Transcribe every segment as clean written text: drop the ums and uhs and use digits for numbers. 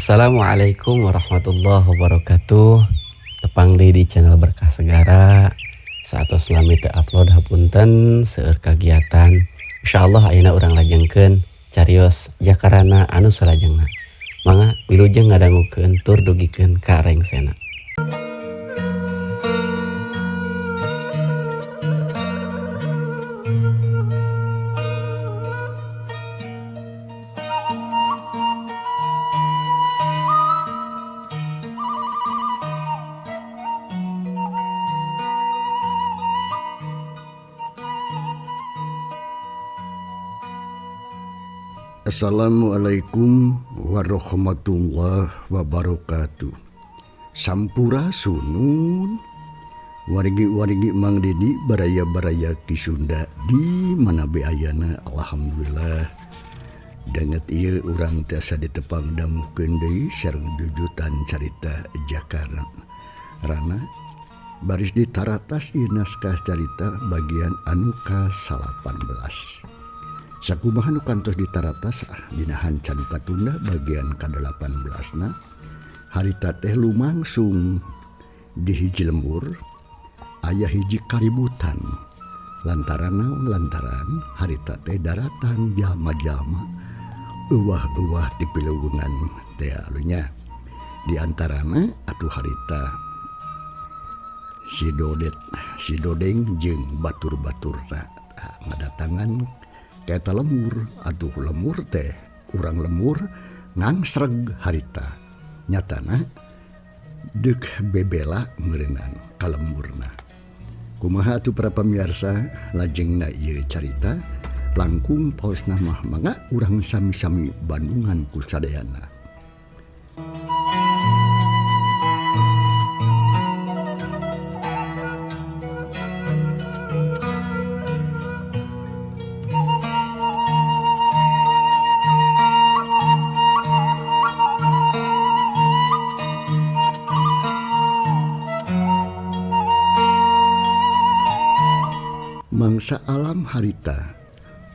Assalamualaikum warahmatullahi wabarakatuh. Tepang deui di channel Berkah Segara. Saatos lami teu upload, hapunten, seueur kagiatan. Insyaallah ayeuna urang lajengkeun carios Jakarana anu salajengna. Mangga wilujeng ngadangukeun tur dugikeun ka rengsena. Assalamualaikum warahmatullahi wabarakatuh. Sampurasunun. Wargi-wargi Mang Dedi, baraya-baraya Ki Sunda di mana be ayana, alhamdulillah danget ieu urang tiasa ditepang dangukeun deui sareng jujutan carita Jakarta. Rana baris ditaratas ieu naskah carita bagian anu ka-18. Sakumaha nu kantos ditaratas dina hanca nu katunda bagian ka-18 na harita teh lumangsung di hiji lembur aya hiji kaributan lantaran naon, lantaran harita teh daratan jalma-jalma euwah-euwah di pileuweungan teh nya. Di antarana atuh harita si Dodet, si Dodeng jeung batur-baturna ngadatangan ka eta lembur. Atuh lemur teh urang lemur ngangsreg harita, nyatana deuk bebela meureunan ka lemurna. Kumaha atuh para pamirsa lajengna ieu carita langkung paosna mah, mangga urang sami-sami bandungan ku sadayana. Mangsa alam harita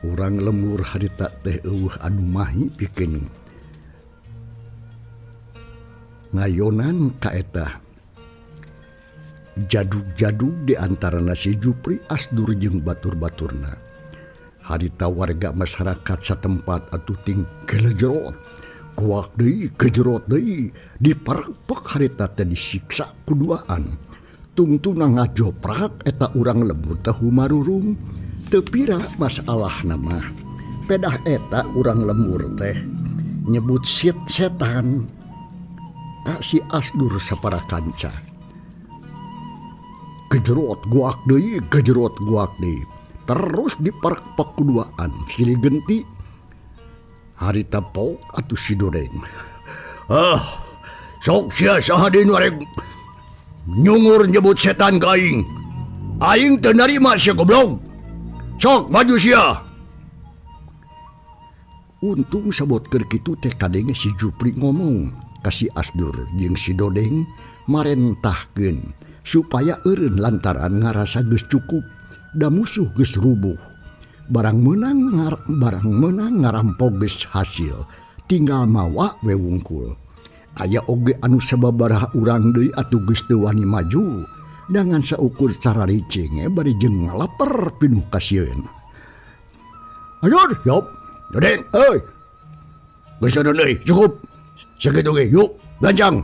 urang lemur harita teh euweuh anu mahi pikeun ngayonan ka eta jadug-jadug di antarana si Jupri, Asdur jeung batur-baturna. Harita warga masyarakat satempat atuh ting gelejerot, kuak deui, kejerot deui, diparepek harita teh, disiksa kuduaan, tungtuna ngajoprak eta urang lembur teh humarurung. Teu pira masalah nama pedah eta urang lembur teh nyebut sit setan ka si Asdur sapara kanca. Kejerot guak deui, kejerot guak deui, terus diparepek kuduaan silih genti. Harita pok atuh si Dodeng, "Ah, sok sia, saha deui nu arek nyungur nyebut setan ka aing? Aing teu narima sia, goblok. Sok maju sia." Untung sabot keur kitu teh kadenge si Jupri ngomong ka si Asdur jeung si Dodeng, marentahkeun supaya eureun lantaran ngarasa geus cukup da musuh geus rubuh, barang meunang ngarampok geus hasil, tinggal mawa we wungkul. Aya oge anu sababaraha urang deui atuh geus teu wani maju dengan saukur cara ricing bari jeung ngalaper pinuh kasieun. "Aduh, yop, Dodeng, euy. Geus deui, cukup. Sakitu ge, yuk, gancang.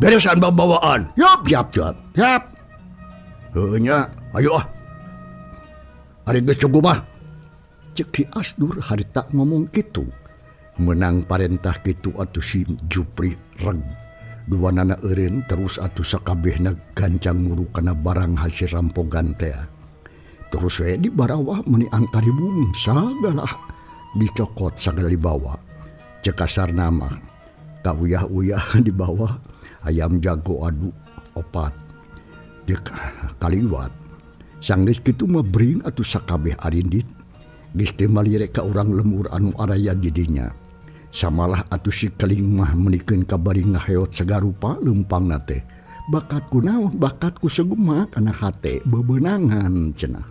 Beresan babawaan. Yop, siap, siap, siap. Heuh nya, ayo ah. Ari geus cukup mah." Ceuk Ki Asdur harita ngomong kitu. Menang parentah kitu atuh si Jupri reg. Duanana eureun, terus atuh sakabehna gancang muru kana barang hasil rampogan teh. Terus we dibarawah meuni angkaribung, sagala dicokot, sagala dibawa. Cek kasarna mah kauyah-uyah dibawa ayam jago adu opat. Dek kaliwat. Sanggeus kitu mah bring atuh sakabeh arindit. Geus teu malire ka urang lemur anu araya didinya. Samalah atuh si Keling mah menikeun kabari ngaheot sagarupa leumpangna teh. Bakat ku naon? Bakat ku segema kana hate bebenangan cenah.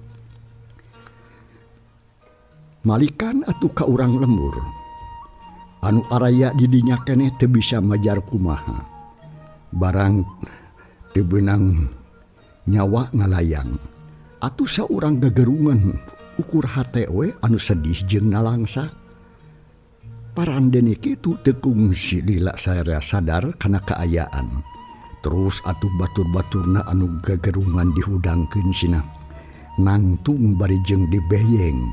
Malikan atuh ka urang lembur. Anu araya di dinya keneh teu bisa majar kumaha. Barang teu beunang nyawa ngalayang. Atuh saurang gagerungan ukur hate we anu sedih jeung nalangsa. Parandene kitu teu kungsi lila saya sadar kana kaayaan. Terus atuh batur-baturna anu gagerungan dihudangkeun sina. Nangtung bari jeung dibeyeng.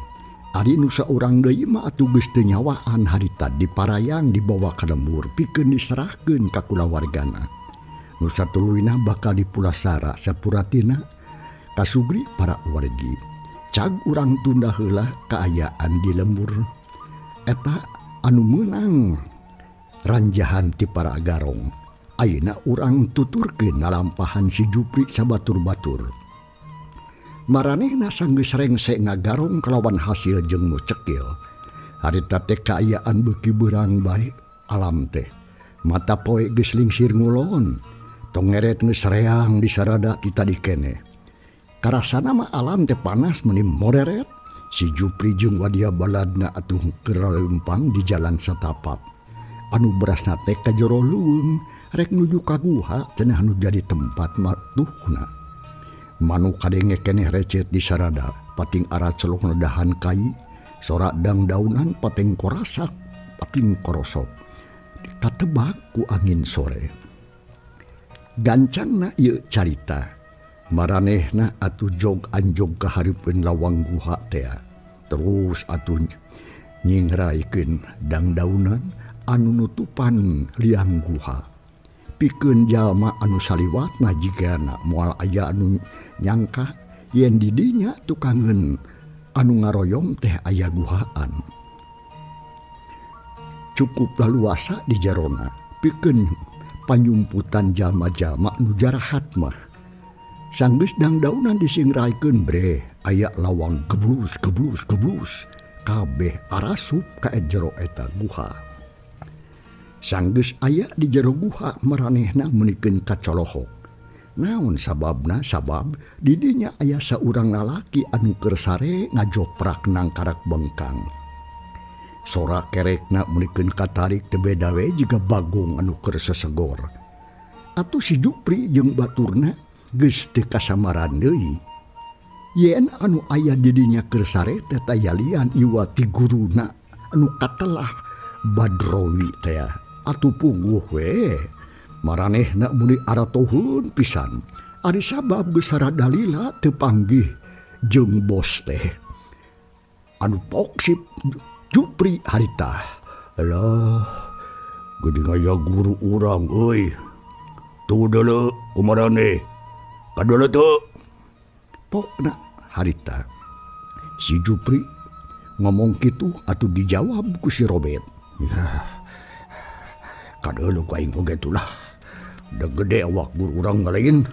Ari nu saurang deui mah atuh geus teu nyawaan harita diparayang dibawa ka lembur pikeun diserahkeun ka kulawargana. Nu satuluyna bakal dipulasara sapuratina kasugri para wargi. Cag urang tunda heula kaayaan di lembur. Eta anu meunang ranjahan ti para garong. Ayeuna urang tuturkeun nalampahan si Jupri sabatur-batur. Maranehna sanggeus rengse ngagarong kalawan hasil jeung nu cekil. Harita teh kaayaan beuki beurang bae alam teh. Mata poe geus lingsir ngulon. Tongeret geus reang di sarada ti tadi keneh. Karasana mah alam teh panas meuni moreret. Si Jupri jeung wadia baladna atuh keur leumpang di jalan satapak. Anu berasna teh ka jero leuweung rek nuju ka guha cenah anu jadi tempat matuhna. Manuk kadenge keneh recet di sarada, pating aracelok nedahan kai, sorak dangdaunan pating korasak, pating korosok. Katebak ku angin sore. Gancangna ieu carita. Maranehna atuh jog anjog ka hareupeun lawang guha tea. Terus atuh nyingraikeun dangdaunan anu nutupan liang guha. Pikeun jalma anu saliwatna jigana moal aya anu nyangka yen di dinya tukangeun anu ngaroyom teh aya guhaan. Cukup laluasa di jarona pikeun panyumputan jalma-jalma nu jarahat mah. Sanggeus dangdaunan disingraikeun bre aya lawang geblus geblus geblus kabeh arasup ka jero eta guha. Sanggeus aya di jero guha maranehna meunikeun kacolohok. Naon sababna? Sabab di dinya aya saurang lalaki anu keur sare ngajoprak nangkarak bengkang. Sora kerekna meunikeun katarik teu beda we jiga bagong anu keur sesegor. Atuh si Jupri jeung baturna geus teu kasamaran deui. Yen anu aya di dinya keur sare teh tayalian iwa ti guruna anu katelah Badrowi teh. Atuh puguh we. Maranehna muni aratoheun pisan. Ari sabab geus saradalila teu panggih jeung bos teh. Anu poksip Jupri harita. Alah, geuning aya guru urang euy. Tuh deuleu kumaraneh. Kadeuleu teu? Pokna harita. Si Jupri ngomong kitu atuh dijawab ku si Robert. Ya. Kadeuleu ku aing oge tuh lah. Da gede awak guru urang ngalain.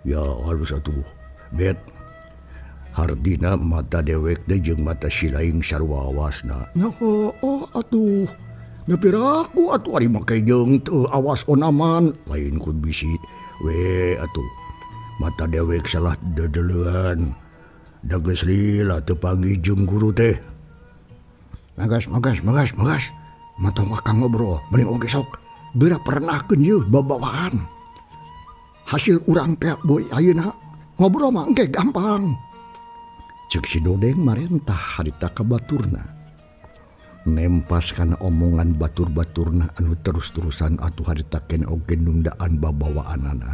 Ya halus atuh. Bet. Hardina mata dewek teh jeung mata si laing sarua awasna. Ya oh atuh. Nya piraku atuh ari make jeung teu awas onaman lain ku bisi we atuh. Mata dewek salah dedeleuan. Da geus lila teu panggih jeung guru teh. Magas magas magas magas. Mata wakang ngobrol mending oge sok. Geura pernahkeun ieu babawaan. Hasil urang teh boy ayeuna ngobrol mah engke gampang. Cek si Dodeng marentah harita ka baturna. Nempas kana omongan batur-baturna anu terus-terusan atuh harita ken oge nundaan babawaanana.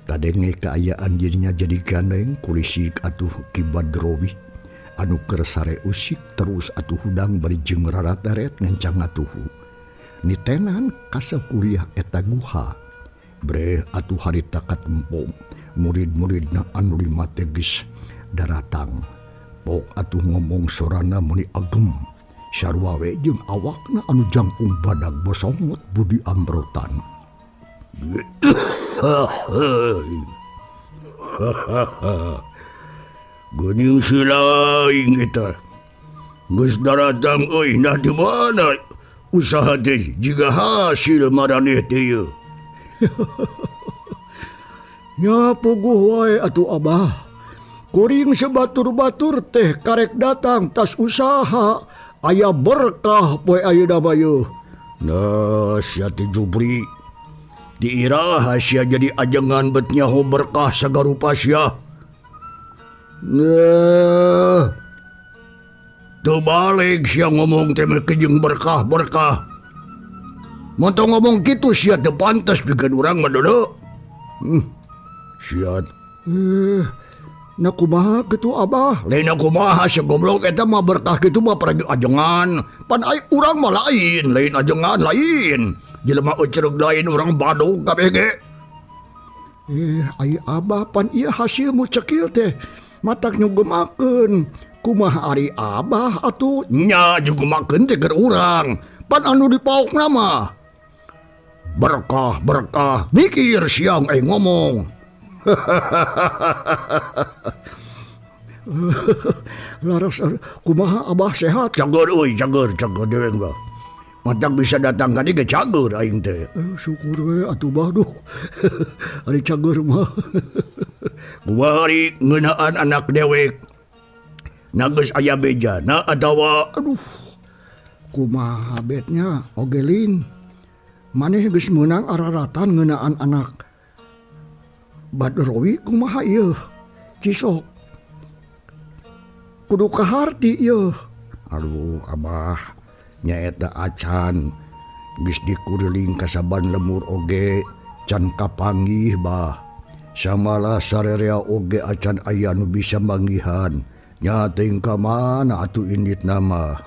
Kadenge kaayaan dirinya jadi gandeng kulisik atuh Ki Badrowi anu keur sare usik terus atuh hudang bari jeung rarataret ngencang ngatuhu. Nitenan kasakuliah eta guha. Breh atuh harita katempo murid-muridna anu lima teh geus daratang. Pok atuh ngomong sorana meni agem. Sarua we jeung awakna anu jangkung badag bosongot budi ambrotan. Geuning si laing eta. Geus daratang euy nah di mana usaha teh jiga hasil maraneh teh ieu. Nya puguh wae atuh abah. Kuring sebatur-batur teh karek datang tas usaha aya berkah poe ayeuna mah yeuh. Nah sia teh Jupri diiraha sia jadi ajengan bet nyaho berkah sagarupa sia. Nah teu balik sia ngomong teh meh jeung berkah-berkah. Mun teu ngomong kitu sia teu pantes pikeun urang mah deuleu. Sia na kumaha kitu Abah? Lain kumaha sia goblok eta mah berkah kitu mah paragi ajengan. Pan ai urang mah lain, lain ajengan lain. Jelema euceureuh lain urang badog kabeh ge. Ai Abah pan ieu hasil mu cekil teh matak nyugemakeun. Kumaha ari Abah atuh? Nya nyugemakeun teh keur urang. Pan anu dipaokna mah berkah berkah mikir siang ai ngomong. Laras kumaha Abah sehat? Cager euy, cager cager dewek mah. Matak bisa datang ka dieu ge cager aing teh. Syukur we atuh bah duh. Ari cager mah. Kumaha ari ngeunaan anak dewek? Na geus aya bejana atawa aduh kumaha betnya oge lin. Maneh geus meunang araratan ngeunaan anak Badrowi kumaha ieu? Cisok. Kudu kaharti ieu. Aduh Abah nyaeta acan geus dikuriling kasaban lemur oge can kapanggih bah. Samalah sarerea oge acan aya nu bisa manggihan. Nya teuing ka mana atuh inditna mah.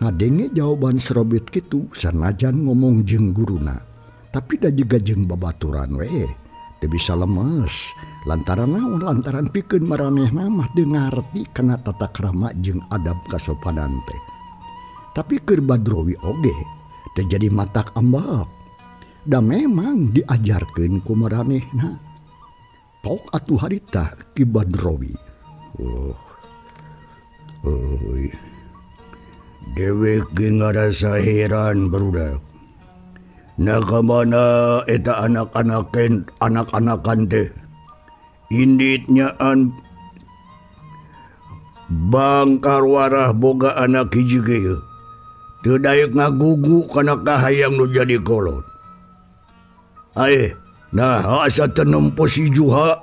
Ngadenge jawaban si Robet kitu sanajan ngomong jeung guruna tapi da jiga jeung babaturan we teu bisa lemes lantaran naon lantaran pikeun maranehna mah teu ngarti kana tata krama jeung adab kasopanan teh. Tapi keur Badrowi oge teu jadi matak ambak. Da memang diajarkeun ku maranehna. Pok atuh harita Ki Badrowi. Oh. Euy. Dewek ge ngarasa heran barudak. Na ka mana eta anak-anaken anak-anakan teh. Indit nyaan bangkar warah boga anak hiji ge yeuh. Teu daek ngagugu kana kahayang nu jadi kolot. Aeh, nah asa teu nempo si Juha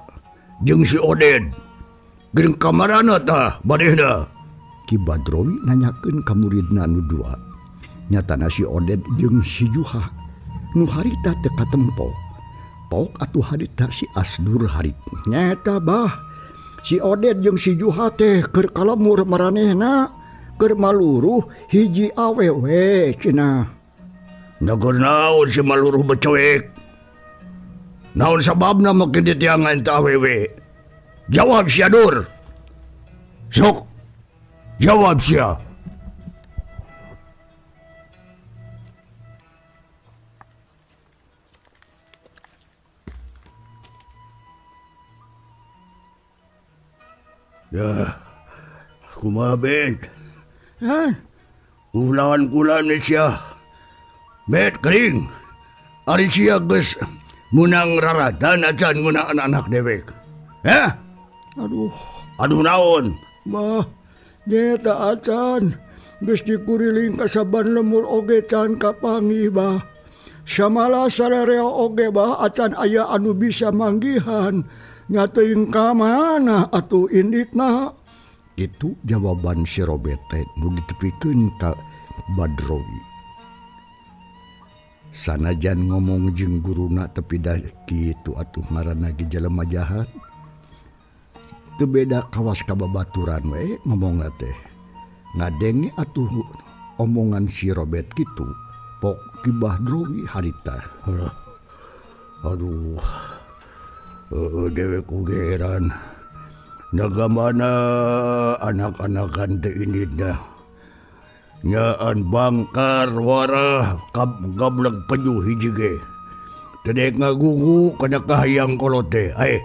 jeung si Oded. Geuning kamarana tah manehna? Ki Badrowi nanyakeun ka muridna nu dua. Nyatana si Oded jeung si Juha nu harita teu katempo. Pok atuh harita si Asdur harit. Nyata bah, si Oded jeung si Juha teh keur kalemur maranehna, keur maluruh hiji awewe cenah. Na keur naon si maluruh becewek? Naon sababna make ditiangan ta awewe? Jawab sia Dur. Sok. Jawab sia. Dah, kumaha Ben? Hah? Ulan-kulan ni sia. Bet kering. Ari sia geus meunang raratan acan ngeunaan anak dewek. Hah? Aduh, aduh naon? Mah, nyeta acan. Geus dikuriling ka saban lemur oge can kapanggih bah. Samala sararea oge bah acan aya anu bisa manggihan. Nya teuing ka mana atuh inditna? Kitu jawaban si Robet teh nu ditepikeun ka Badrowi. Sanajan ngomong jeung guruna tapi da kitu atuh ngaranna ge jelema jahat. Teu beda kawas ka babaturan we ngomongna teh. Ngadenge atuh omongan si Robet kitu, pok Ki Badrowi harita. Aduh. Dewek oge heran. Naga mana anak-anakan teh inditna. Nyaan bangkar warah gablek pejuh hiji ge. Teu daek ngagugu kana kahayang kolot teh. Aeh.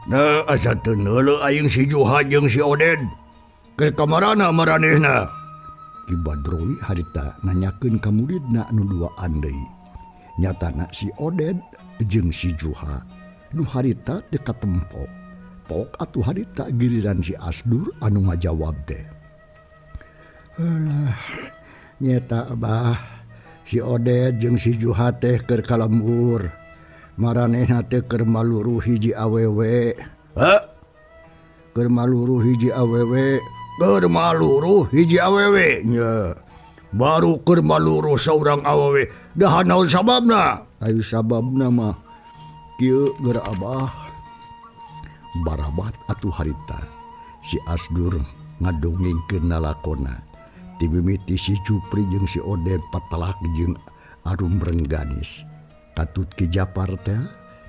Nah asa teu neuleuh aing si Juha jeung si Oded. Keur kamarana maranehna? Ki Badrowi harita nanyakeun ka muridna anu duaan deui. Nyatana si Oded jeung si Juha nu harita teu katempo. Pok atuh harita giliran si Asdur anu ngajawab teh. Alah, nyeta Abah, si Oded jeung si Juha teh keur ka lembur. Maranehna teh keur maluruh hiji awewe. Hah? Keur maluruh hiji awewe, keur maluruh hiji awewe. Nya. Baru keur maluruh saurang awewe. Dah naon sababna? Ayo sababna mah kieu geura Abah. Barabat atuh harita si Asdur ngadongengkeun lalakona. Ti mimiti si Jupri jeung si Oded patelak jeung Arum Rengganis. Katut Ki Japar teh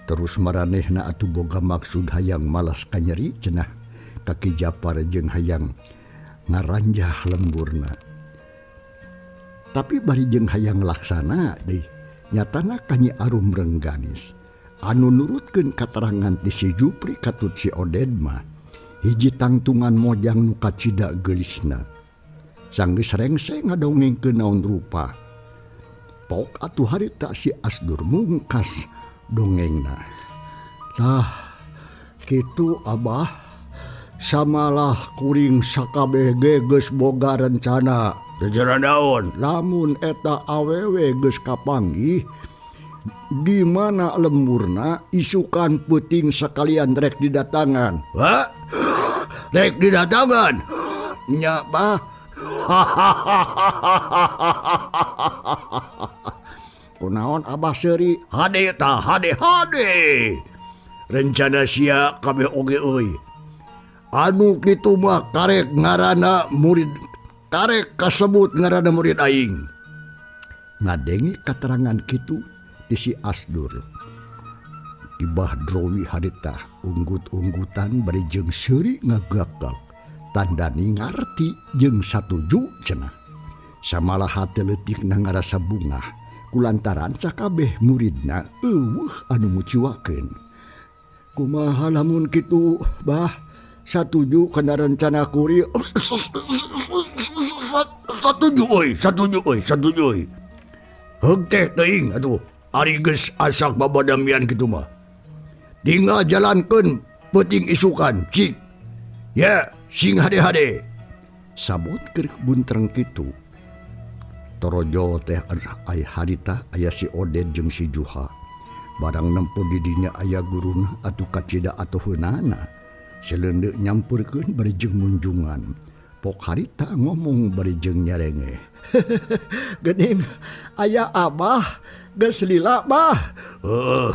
terus maranehna atuh boga maksud hayang malas kanyeri cenah ka Ki Japar jeung hayang ngaranjah lemburna. Tapi bari jeung hayang laksana deui nyatana ka Nyi Arum Rengganis. Anu nurutkeun katerangan ti si Jupri katut si Oded mah hiji tangtungan mojang nu kacida geulisna. Sanggeus rengse ngadongengkeun naon rupa. Pok atuh harita si Asdur mungkas dongengna. Tah kitu Abah, samalah kuring sakabeh ge geus boga rencana. Rencana naon? Lamun eta awewe geus kapanggih di mana lemburna isukan peuting sekalian rek didatangan. Hah? Rek didatangan? Nya Bah. Kunaon Abah seuri? Hade tah, hade hade. Rencana sia kabeh oge euy. Anu kitu mah karek ngaranna murid, karek kasebut ngaranna murid aing. Ngadengi katerangan kitu ti si Asdur. Tibah Drowi harita unggut-unggutan bari jeung seuri ngagakak. Tandani ngarti jeung satuju cenah. Samalah hate leutikna ngarasa bungah kulantaran sakabeh muridna eueuh anu muciwakeun. Kumaha lamun kitu, Bah? Satuju kana rencana kuring? Satuju euy, satuju euy, satuju euy. Heug teh teuing atuh. Ari geus asak babadamian kitu mah. Tinggal jalankeun peuting isukan, cik. Ya, sing hade-hade. Sabot keur buntreng kitu. Torojol teh aya harita aya si Oded jeung si Juha. Barang nempo di dinya aya guruna atuh kacida atuheunana. Seleundeuk nyampurkeun bari jeung munjungan. Pok harita ngomong bari jeung nyarenge. Geuning aya Abah geus lila Bah. Heuh,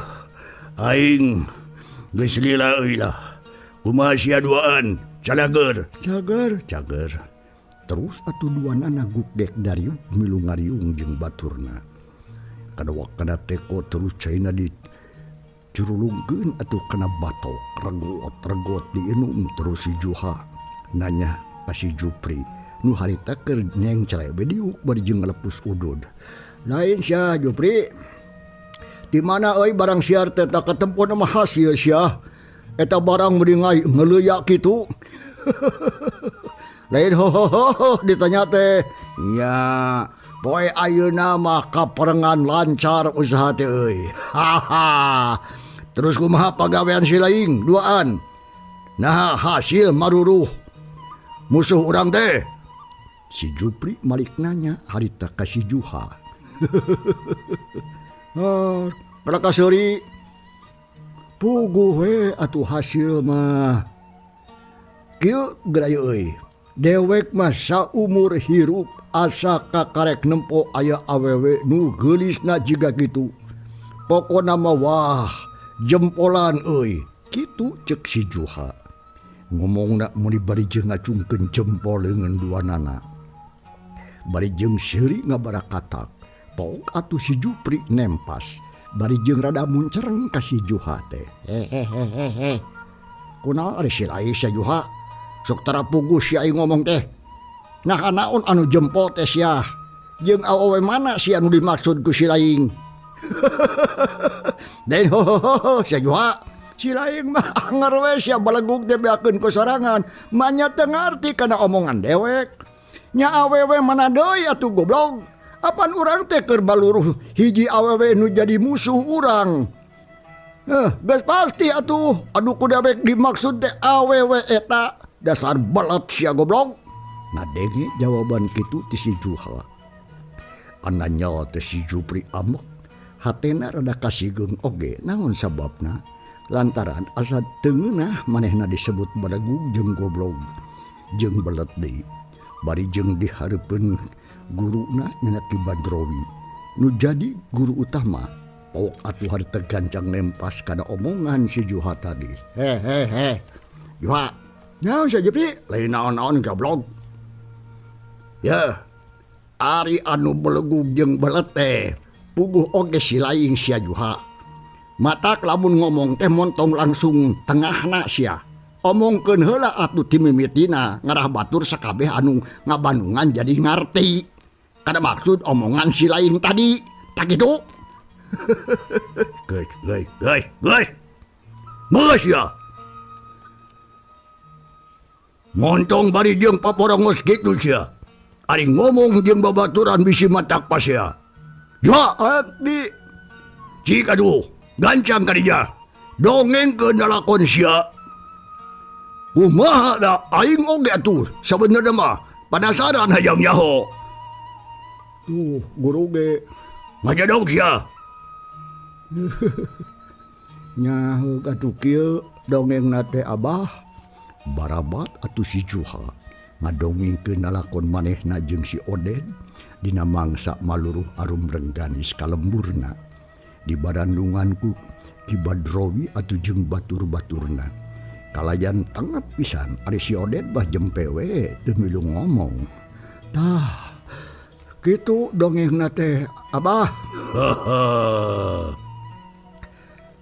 aing geus lila euy lah. Kumaha sia duaan? Calager. Cager, cager. Terus atuh duanana gugdek dariuk milu ngariung jeung baturna. Kadawak kana teko terus caina di curulungkeun atuh kana batok, regot, regot diinum terus si Juha nanya ka si Jupri nu harita keur nyengcre we diuk bari jeung ngalepus udud. Lain sia Jupri. Di mana euy barang siar teh tak katempo mah hasil sia. Eta barang meuni ngeleuyak kitu. Lain ho ho ho, ho ditanya teh. Nya, poe ayeuna mah kaparengan lancar usaha teh euy. Haha. Terus kumaha pagawean si laing duaan. Nah hasil maruruh musuh urang teh. Si Jupri malik nanya harita ka si Juha. Ah, kada kaseuri. Puguh we atuh hasil mah. Kieu geura euy. Dewek mah saumur hirup asa kakarek nempo aya awewe nu geulisna jiga kitu. Pokona mah wah jempolan euy. Kitu ceuk si Juha. Ngomongna meuni bari jeung ngacungkeun jempol leungeun duanana. Bari jeung seuri ngabarakatak. Pok atuh si Jupri nempas. Bari jeung rada muncereng ka si Juha teh. Hehehehe. Kunaon ari si Rai sia Juha? Sok tara puguh sia aing ngomong teh. Nah naon anu jempol teh sia? Jeung awewe mana sia anu dimaksud ku si laing? Den ho ho ho sia Juha. Si laing mah anger we sia balegug teh beakeun ku sorangan. Manya teu ngarti kana omongan dewek. Nya awewe mana deui atuh goblok. Apan urang teh keur baluruh hiji awewe nu jadi musuh urang. Geus pasti atuh anu ku dewek dimaksud teh awewe eta dasar belet sia goblok. Ngadenge jawaban kitu ti si Juha. Ananya teh si Jupri amok, hatena rada kasigeung oge naon sababna lantaran asa teu ngeunah manehna disebut belegug jeung goblok jeung belet deui bari jeung dihareupeun guruna nya Ki Badrowi nu jadi guru utama. Pok atuh harita gancang nempas kana omongan si Juha tadi. Hehehe Juha, naon sia Jupri? Lain naon-naon goblok. Yeuh, ari anu belegug jeung belet teh puguh oge si laing sia Juha. Matak lamun ngomong teh montong langsung tengahna sia. Omongkeun heula atuh ti mimitina ngarah batur sakabeh anu ngabandungan jadi ngarti. Kada maksud omongan si laing tadi. Tak kitu. Geus geus geus geus. Geus sia. Montong bari jeung paporongos kitu sia. Ari ngomong jeung babaturan bisi matak pasea. Ya abdi. Cik aduh, gancang ka dinya. Dongengkeun lalakon sia. Kumaha da aing oge atuh sabenerna mah panasaran hayang nyaho. Tuh, guru ge ngajadog sia. Nyaho atuh kieu dongengna teh Abah. Barabat atuh si Juha ngadongengkeun lalakon manehna jeung si Oded dina mangsa maluruh arum rengganis ka lemburna. Di badandungan ku Ki Badrowi atuh jeung batur-baturna. Kalayan tenget pisan ari si Oded bah jempe we teu milu ngomong. Tah, kitu dongengna teh Abah.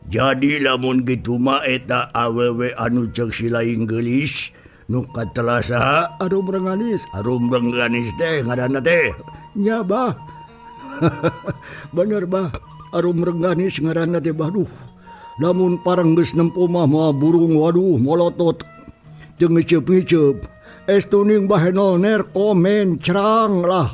Jadi lamun kitu mah eta awewe anu ceuk si laing geulis nu katelah saha? Arum Rengganis. Arum Rengganis teh ngaranna teh. Nya Bah. Bener Bah, Arum Rengganis ngaranna teh Bah. Duh, lamun pareng geus nempo mah moal burung waduh molotot jeung ngiceup-ngiceup. Estuning baheno nerko mencrang lah.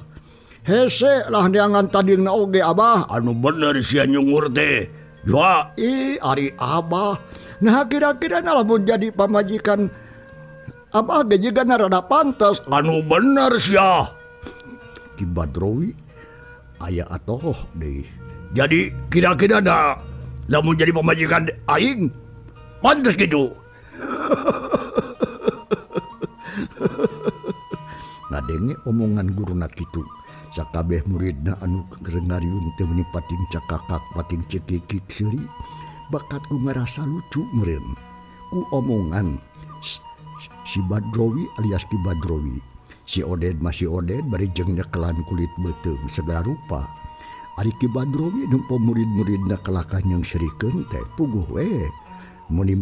Hese lah neangan tadingna oge Abah. Anu bener sia nyungur teh. Ya, ih ari Abah. Nah kira-kira lamun jadi pamajikan Abah ge jiga rada pantes. Anu bener sia. Ki Badrowi aya atoh deui. Jadi kira-kira da lamun jadi pamajikan aing pantes kitu. Ngadenge omongan guruna kitu. Sakabeh muridna anu keur ngariung teh meuni pating cakakak pating cekikik seuri bakat ku ngarasa lucu meureun ku omongan si Badrowi alias Ki Badrowi. Si Oded masih Oded bari jeung nyekelan kulit beuteung segala rupa. Ari Ki Badrowi nempo murid-muridna kalakah nyeungseurikeun teh puguh we meuni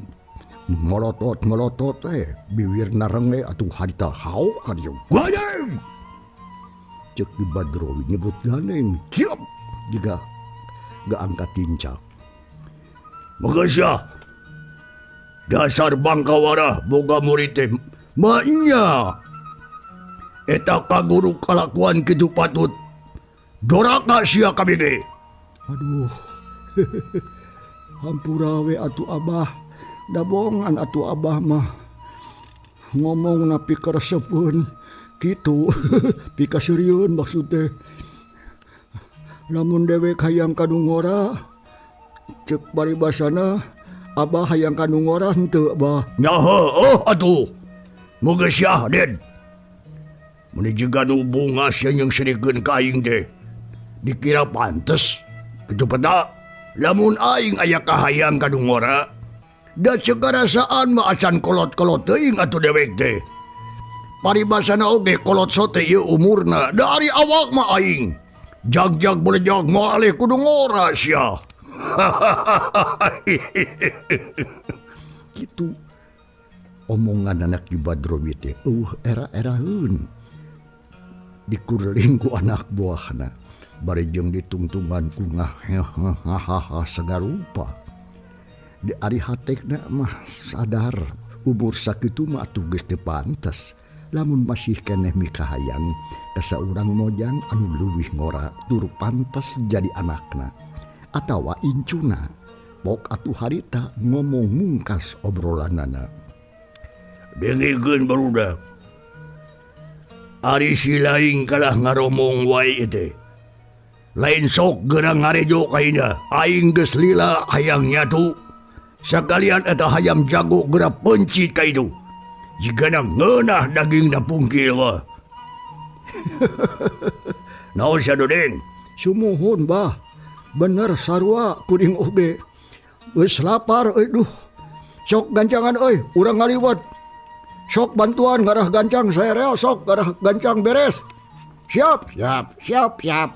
molotot-molotot teh biwirna renge atuh harita haok ka dieu. Gandeng! Cek Ki Badrowi nyebut gandeng ciap jiga gaangkat tincak. Mageusya dasar bangkawara boga murid teh manya eta ka guru kalakuan kitu patut doraka sia kabeh ge. Aduh. Hampura we atuh Abah, dabongan atuh Abah mah ngomong na pikaresepeun kitu. Pikaseurieun maksud teh. Lamun dewek hayang ka nu ngora ceuk paribasana Abah hayang ka nu ngora henteu Abah. Nya heueuh atuh. Moga sia Den. Mun jiga nu bunga sia nyeungseurikeun ka aing teh dikira pantes kitu peda. Lamun aing aya kahayang ka nu ngora da ceuk karasaan mah acan kolot-kolot teuing atuh dewek teh. Paribasana oge kolot sote ieu umurna da ari awak mah aing jag-jag bolejag moal kudu ngora sia. Kitu omongan anak Ki Badrowi teh eueuh era-eraeun dikurling ku anak buahna bari jeung ditungtungan ku ngahahaha sagarupa. Di ari hatekna mah sadar umur sakitu mah atuh geus teu pantes lamun masih keneh mikahayang ka saurang mojang anu leuwih ngora tur pantes jadi anakna atawa incuna. Pok atuh harita ngomong mungkas obrolanana. Dengekeun barudak. Ari si laing kalah ngaromong wae teh. Lain sok gerang ngarejo kaina, aing geus lila hayang nyatu. Sakalian eta hayam jago geura pencit ka itu. Jigana ngeunah dagingna pungkil mah. Naon sia Dodeng? Sumuhun bah, bener sarua kuring oge. Geus lapar euy duh. Sok gancangan euy, urang ngaliwat. Sok bantuan ngarah gancang saya sok ngarah gancang beres. Siap, siap, siap, siap.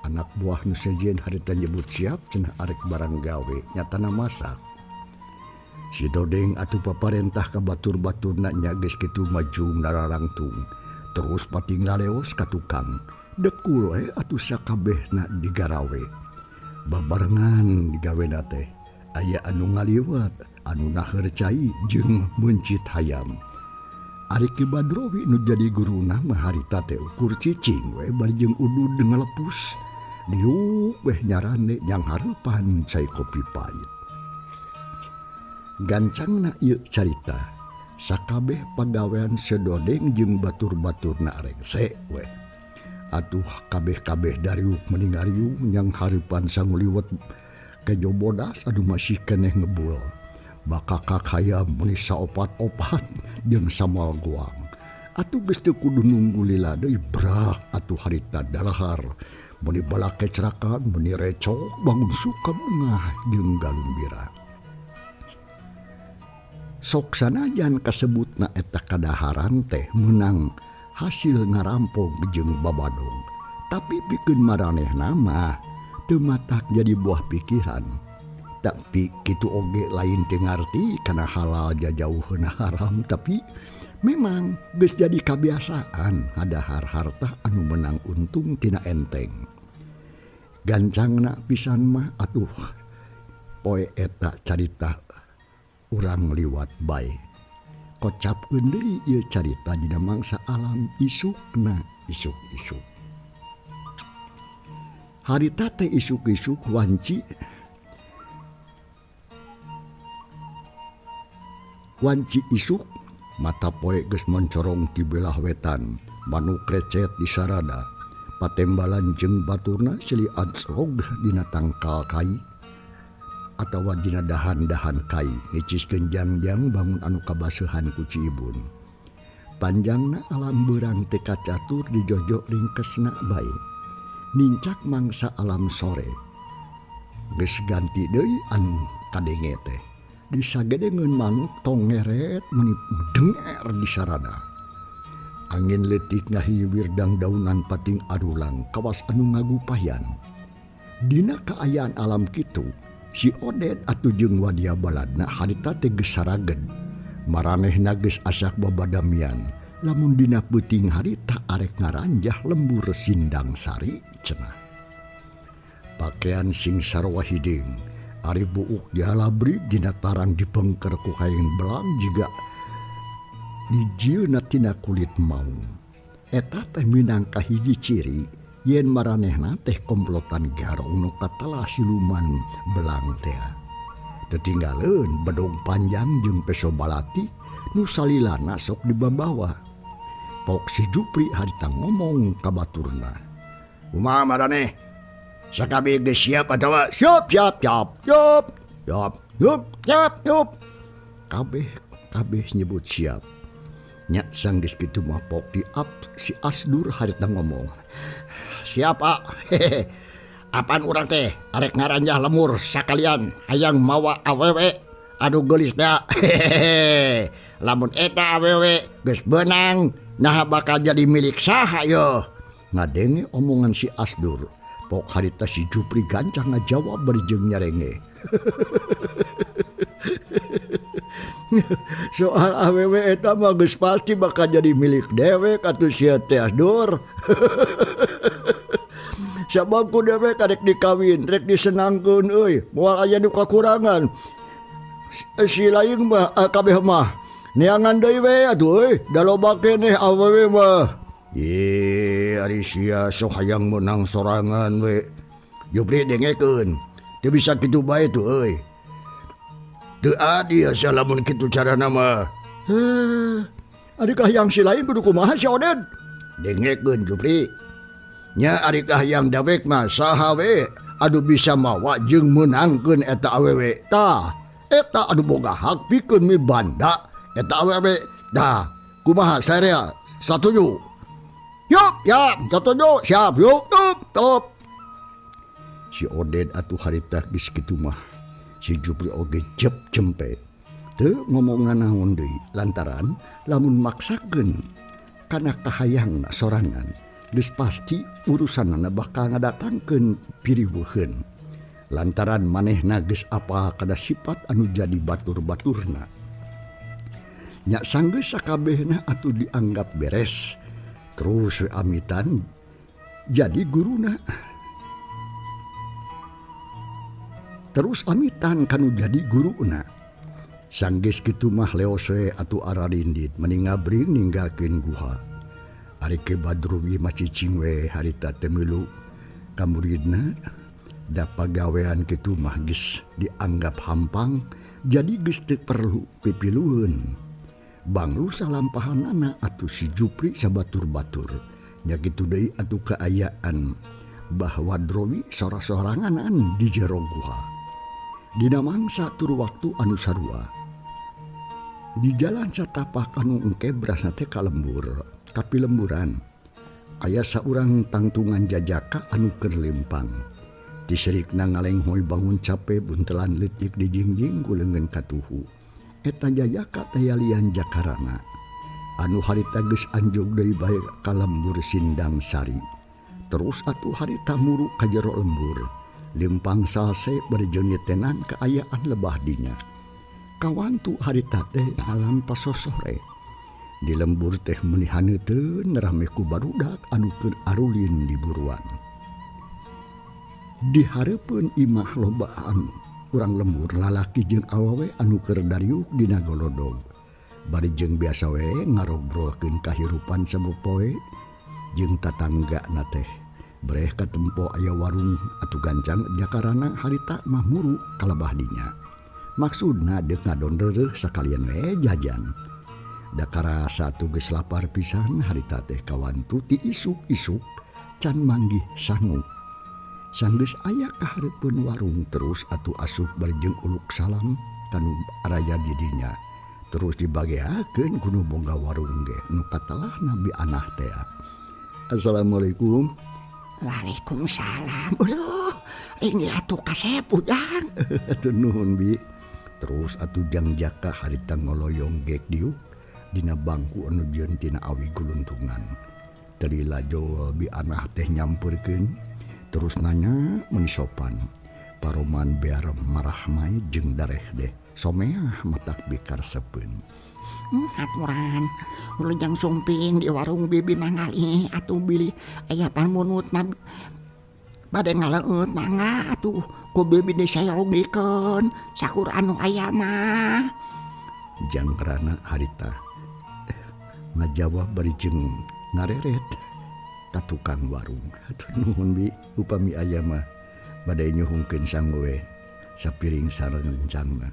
Anak buah nu sejen harita nyebut siap cenah arek barang gawe nyatana masak. Si Dodeng atuh paparentah ka batur-baturna nya geus kitu maju nararangtung. Terus pating laleos ka tukang. Dekul we atuh sakabehna digarawe. Babarengan digawena teh aya anu ngaliwat, anu naheur cai jeung meuncit hayam. Ari Ki Badrowi nu jadi guruna mah harita teh ukur cicing we bari jeung udud ngalepus. Diuk weh nyarane nyang hareupan cai kopi pahit. Gancangna ieu carita sakabeh pagawean Sedodeng jeung batur-baturna rengse we. Atuh kabeh-kabeh dariuk meni ngariung nyang hareupan sanguliwet kejo bodas anu masih keneh ngebul. Bakakak hayam meuni saopat-opat jeung samal goang. Atuh geus teu kudu nunggu lila deui brak atuh harita dalahar. Meuni balak kecrakan, meuni recok bangun suka bungah jeung galumbira. Sok sanajan kasebutna eta kadaharan teh meunang hasil ngarampok jeung babadong. Tapi pikeun maranehna mah teu matak jadi buah pikiran. Tapi kitu oge lain teu ngarti kana halal jajauheun haram, tapi memang geus jadi kabiasaan ngadahar harta anu menang untung tina enteng. Gancangna pisan mah atuh poe eta carita urang liwat bae. Kocapkeun deui ieu carita dina mangsa alam isukna isuk-isuk. Harita teh isuk-isuk wanci wanci isuk mata poe geus moncorong ti belah wetan, manuk recet di sarada, patembalan jeung baturna silih ancrog dina tangkal kai atawa dina dahan-dahan kai niciskeun jangjang bangun anu kabaseuhan ku Ciibun. Panjangna alam beurang teh kacatur dijojok ringkesna bae. Nincak mangsa alam sore geus ganti deui anu kadenge teh. Disagedengeun manuk tong ngeret meuni denger di sarada. Angin leutik ngahiwir dangdaunan pating arulang kawas anu ngagupayan. Dina kaayaan alam kitu, si Odet atuh jeung wadia baladna harita teh geus saraged. Maranehna geus asak babadamian. Lamun dina peuting harita arek ngaranjah lembur Sindang Sari cenah. Pakean sing sarua hideung, ari buuk jalabri dina tarang dipengker ku kain belang jiga dijieunna tina kulit maung. Eta teh minangka hiji ciri yen maranehna teh komplotan garong nu katelah siluman belang teh. Tetinggaleun bedog panjang jeung peso balati nu salilana sok dibabawa. Pok si Jupri harita ngomong ka baturna. Kumaha maraneh? Sakabeh geus siap atawa? Siap, siap, siap, siap, siap, siap, siap, siap. Kabeh, kabeh nyebut siap. Nya sanggeus kitu mah pok di up si Asdur harita ngomong. Siap, ah. Hehehe. Apaan urang teh arek ngaranjah lemur sakalian hayang mawa awewe anu geulis teh. Hehehe. Lamun eta awewe geus beunang naha bakal jadi milik saha yeuh. Ngadenge omongan si Asdur, pok harita si Jupri gancang ngajawab bari jeung nyarenge. Soal awewe eta mah geus pasti bakal jadi milik dewek atuh sia teh Asdur. Sabab ku dewek arek dikawin, rek disenangkeun euy, moal aya nu kakurangan. Si lain mah kabeh mah neangan deui we atuh euy, da loba keneh awewe mah. Ye, ari sia sok hayang meunang sorangan we. Jupri dengekeun. Teu bisa kitu bae tuh euy. Teu adil sia lamun kitu carana mah. Heh. Ari kahayang si lain kudu kumaha si Oded? Dengekeun Jupri. Nya ari kahayang dawek mah saha we anu bisa mawa jeung meunangkeun eta awewe. Tah, eta anu boga hak pikeun mibanda eta awewe. Tah, kumaha sarea? Satuju. Yup, ya, satuju, siap, yup, top, top. Si Oded atuh harita geus kitu mah. Si Jupri oge jep jempe. Teu ngomong nanaon deui lantaran lamun maksakeun kana kahayangna sorangan geus pasti urusanana bakal ngadatangkeun piriweuheun. Lantaran manehna geus apal kana sifat anu jadi batur-baturna. Nya sanggeus sakabehna atuh dianggap beres. Terus we amitan jadi guruna. Terus amitan kanu jadi guruna. Sanggeus kitu mah leos we atuh ararindit meni ngabring ninggalkeun guha. Ari Ki Badruwi mah cicing we harita teu milu ka muridna. Da pagawean kitu mah geus dianggap hampang jadi geus teu perlu pipilueun. Banglu salampahanana atuh si Jupri sabatur-batur. Nya kitu deui atuh kaayaan bahwa Drowi sora-soranganan di jero guha. Dina mangsa tur waktu anu sarua. Di jalan satapak anu engke berasna teh ka lembur, kapilemburan. Aya saurang tangtungan jajaka anu keur lempang. Tiserikna ngalenghoy bangun cape buntelan leutik dijingjing ku leungeun katuhu. Eta jajaka teh yalian jakarana. Anu harita geus anjog deui bae ka lembur Sindang Sari. Terus atuh harita muru ka jero lembur. Lempang salse bari jeung nyetenan kaayaan lebah dinya. Kawantu harita teh alam pasosore. Di lembur teh meuni haneuteun rame ku barudak anu keur arulin di buruan. Di hareupeun imah lobaan urang lembur lalaki jeung awewe anu keur dariuk dina golodog. Bari jeung biasa we ngarobrolkeun kahirupan sapopoe jeung tatanggana teh. Breh katempo aya warung atuh gancang jakarana harita mah muru kalebah dinya. Maksudna deuk ngadon reureuh sakalian we jajan. Da karasa atuh geus lapar pisan harita teh kawantu ti isuk-isuk can manggih sangu. Sanggeus aya ka hareupeun warung terus atuh asup bari jeung uluk salam kanu araya di dinya. Terus dibageakeun ku nu boga warung ge nu katelahna bi anah teh. Assalamualaikum. Waalaikumsalam. Uluh, ini atuh kasep ujang. Atuh nuhun bi. Terus atuh jang jaka harita ngoloyong gek diuk dina bangku anu jieun tina awi guluntungan. Teu lajol bi anah teh nyampeurkeun terus nanya meuni sopan. Paroman biar marahmai jeung dareh deh. Someah matak bikaresepeun. Aturan ulujang sumping di warung bibi mangali atuh bilih aya panmunut mah bade ngaleut mangga atuh ku bibi disayogikeun sakur anu aya mah. Jangkrana harita ngajawab bari jeung ngareret ka tukang warung. Hatur nuhun bi upami aya mah bade nyuhungkeun sangu we sapiring sareng rencangna.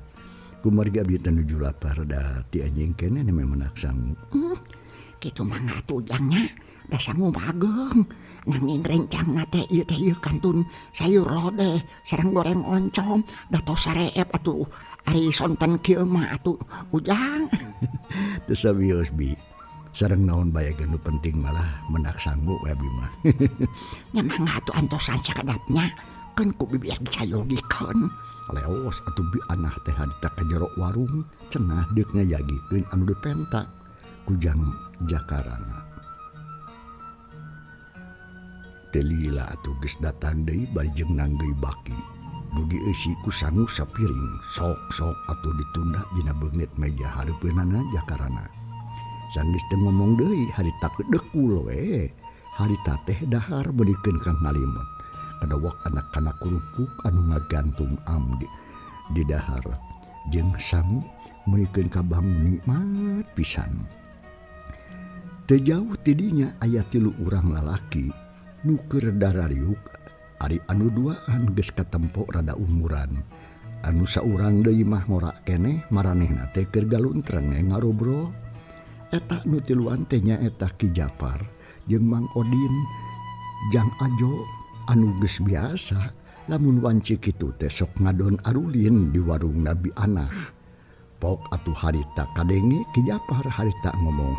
Kumargi abdi teh nuju lapar da ti anjing keneh nembe menak sangu. Kitu mah atuh ujangnya da sangu mageng nanging rencangna teh ieu teh ieu kantun sayur lodeh sareng goreng oncom da tos sareep atuh ari sonten kieu mah atuh ujang. Teu sawios bi sareng naon bae ge nu penting malah menak sangu we abi mah. Nya mangga atuh antosan sakedapnya keun ku bibi disayogikeun. Leos atuh bi anah teh harita ka jero warung cenah deuk ngayagikeun anu dipenta ku jang jakarana. Teu lila atuh geus datang deui bari jeung nanggeuy baki. Nu dieusi ku sangu sapiring sok-sok atuh ditunda dina beungeut meja hareupeunana jakarana. Sanggeus teu ngomong deui harita dekul we. Harita teh dahar beulikeun ka ngalimut. Kadawak anak-anak kerupuk anu ngagantung amdi di dahar jeung sangu meulikeun ka bangun nikmat pisan. Teu jauh ti dinya aya tilu urang lalaki nu keur darariuk Ari anu duaan geus katempo rada umuran. Anu saurang deui mah ngora keneh maranehna teh keur galuntreng ngarobrol. Eta nu tiluan teh nyaeta Ki Japar jeung Mang Odin Jang Ajo anu geus biasa lamun wanci kitu teh sok ngadon arulin di warung Nabi Anah. Pok atuh harita kadenge Ki Japar harita ngomong,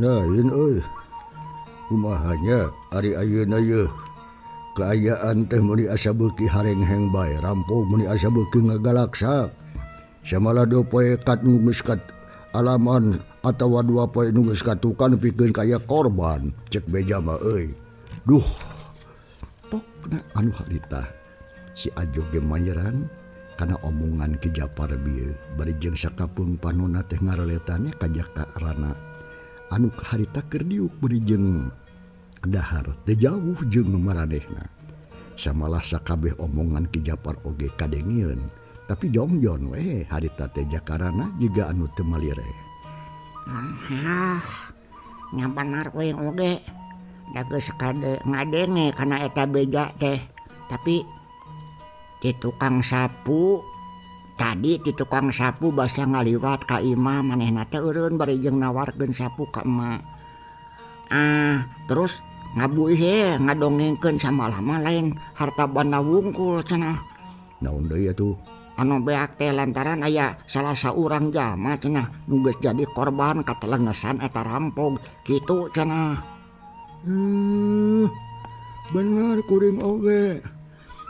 "Lain euy, kumaha nya ari ayeuna yeuh kaayaan teh meuni asa beuki harengheng bae, rampok meuni asa beuki ngagalaksak. Samalah dua poe kat nu geus kat alaman atawa dua poe nu geus katukan pikeun kaya korban, cek beja mah euy." Duh, pokna anu harita si Ajo ge mayeran kana omongan Ki Japar bieu bari jeung sakapeung panonna teh ngareletane ka Jaka Rana anu harita keur diuk bari jeung dahar teu jauh jeung maranehna. Samalah sakabeh omongan Ki Japar oge kadengieun, tapi jongjon we harita teh Jakarana jiga anu teu malire. Ah, nya benar we oge. Da geus kade ngadenge kana eta beja teh. Tapi ti tukang sapu tadi ti tukang sapu basa ngaliwat ka imah manehna teh eureun bari jeung nawarkeun sapu ka emak. Ah, terus ngabuih he ngadongengkeun samalah mah lain harta banda wungkul cenah. Naon deui atuh? Anu beak teh lantaran aya salah saurang jalma cenah nu geus jadi korban katelengesan eta rampog kitu cenah. Bener kuring oge.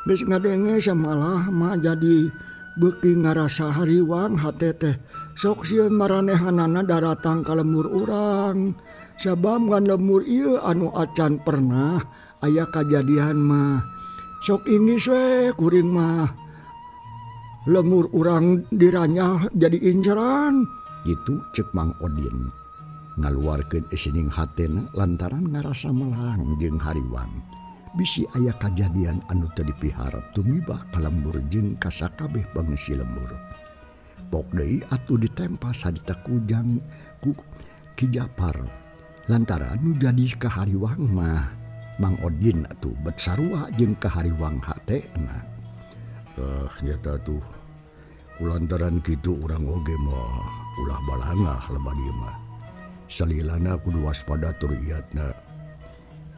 Geus ngadenge samalah mah jadi beuki ngarasa hariwang hate teh. Sok sieun maranehanana daratang ka lembur urang. Sabab ngan lembur ieu anu acan pernah aya kajadian mah. Sok ingis we kuring mah. Lemur urang diranyah jadi inceran. Gitu cek Mang Odin. Ngaluarkeun isining hatena lantaran ngarasa melang jeung hariwang. Bisi aya kajadian anu teu dipiharep tumiba ka lembur jeung ka sakabeh pangeusi lembur. Pok deui atuh ditempas harita kujang ku Ki Japar. Lantaran nu jadi kahariwang mah Mang Odin atuh bet sarua jeung kahariwang hatena. Nyata tuh kulantaran kitu urang oge mah ulah balangah lebat ieu mah. Salilana kudu waspada tur iatna.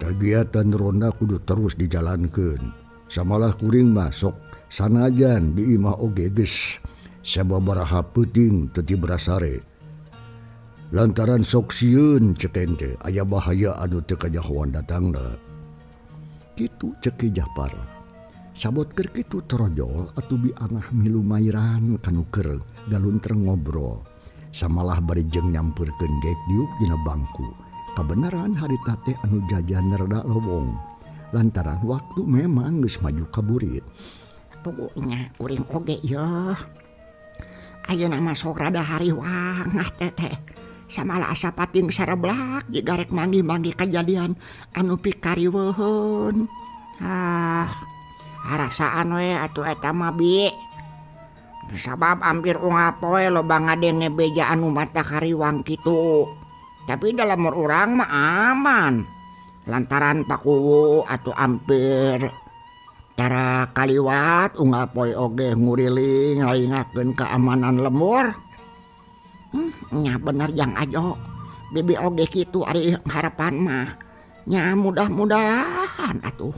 Kegiatan ronda kudu terus dijalankeun. Samalah kuring mah sok sanajan di imah oge geus sababaraha peuting teu tibrasare. Lantaran sok sieun cek ente aya bahaya anu teu kanyahoan datangna. Kitu cek Ki Japar. Sabot keur kitu torojol atuh bi anah milu mairan kanu keur galuntreng ngobrol. Samalah bari jeung nyampeurkeun gek diuk dina bangku. Kabeneran harita teh anu jajan rada lowong. Lantaran waktu memang geus maju ka burit. Pokoknya kuring oge yeuh. Ayeuna mah sok rada hariwang teh teh. Samalah asa pating sareblak jiga rek manggih-manggih kajadian anu pikariweuheun. Ah, harasaan we atuh eta mah bi. Sabab hampir unggal poe loba ngadenge beja anu mata hariwang kitu. Tapi dalam urang mah aman. Lantaran pakuwu atuh hampir tara kaliwat unggal poe oge nguriling ngaingakeun keamanan lembur. Nya bener Jang Ajo. Bibi oge kitu ari harapan mah. Nya mudah-mudahan atuh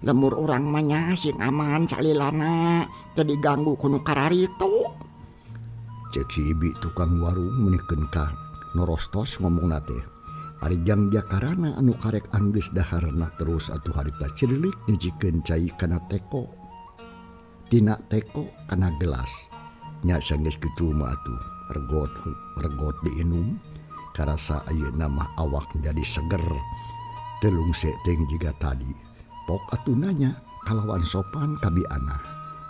lembur urang mah nya sing aman salilana teu diganggu ku nu kararitu. Cek si Ibi tukang warung meunikeun ka norostos ngomongna teh. Ari Jang Jakarana anu karek anggeus daharna terus atuh harita cirilik nyucikeun cai kana teko. Tina teko kana gelas. Nya sanggeus kitu mah atuh regot regot diinum karasa ayeuna mah awak jadi seger. Teu lungse teuing jiga tadi. Pok atuh nanya kalawan sopan ka bi anah.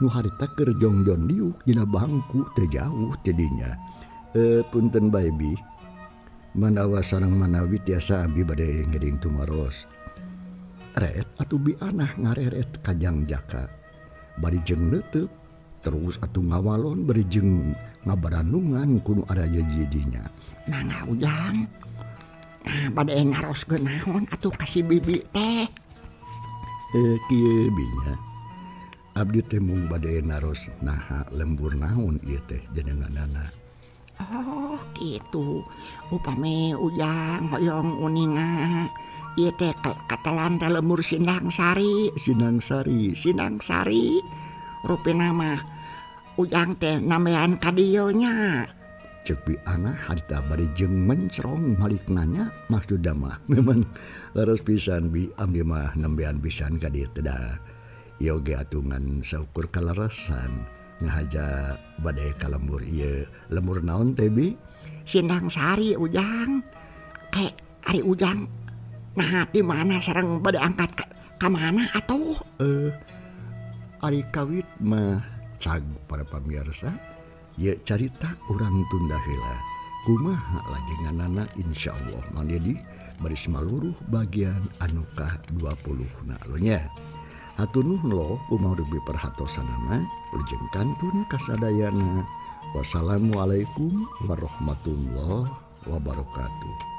Nu harita keur jongjon diuk dina bangku teu jauh ti dinya. Punten bae bi. Manawa sareng manawi tiasa abdi bade ngiring tumaros. Ret atuh bi anah ngareret ka Jang Jaka. Bari jeung neuteup terus atuh ngawalon bari jeung ngabarandungan ku nu aya di dinya. Mangga Ujang. Nah, bade naroskeun naon atuh ka si bibi teh. Kieu binya abdi teh mung bade naros naha lembur naon ieu teh jenenganana. Oh gitu, upami Ujang hoyong uninga ieu teh katelan teh lembur Sindang Sari. Sindang Sari, Sindang Sari rupina mah Ujang teh nambean ka dieu nya. Ceuk Bi Ana harita bari jeung mencrong malik nanya maksudna mah memang leres pisan bi abdi mah nembean pisan ka dieu teh da. Ieu ge atuh ngan saukur kaleresan ngahaja bade ka lembur ieu. Lembur naon teh bi? Sindang Sari Ujang. Ari Ujang nah di mana sareng bade angkat ka mana atuh? Ari kawit mah cag para pamirsa ye carita urang tunda heula kumaha lajenganana insyaallah Mang Dedi baris maluruh bagian anu ka 20 na lo nya. Hatur nuhun lo kumaha dugi perhatosanana wilujeng kantun kasadayana. Wassalamualaikum warahmatullahi wabarakatuh.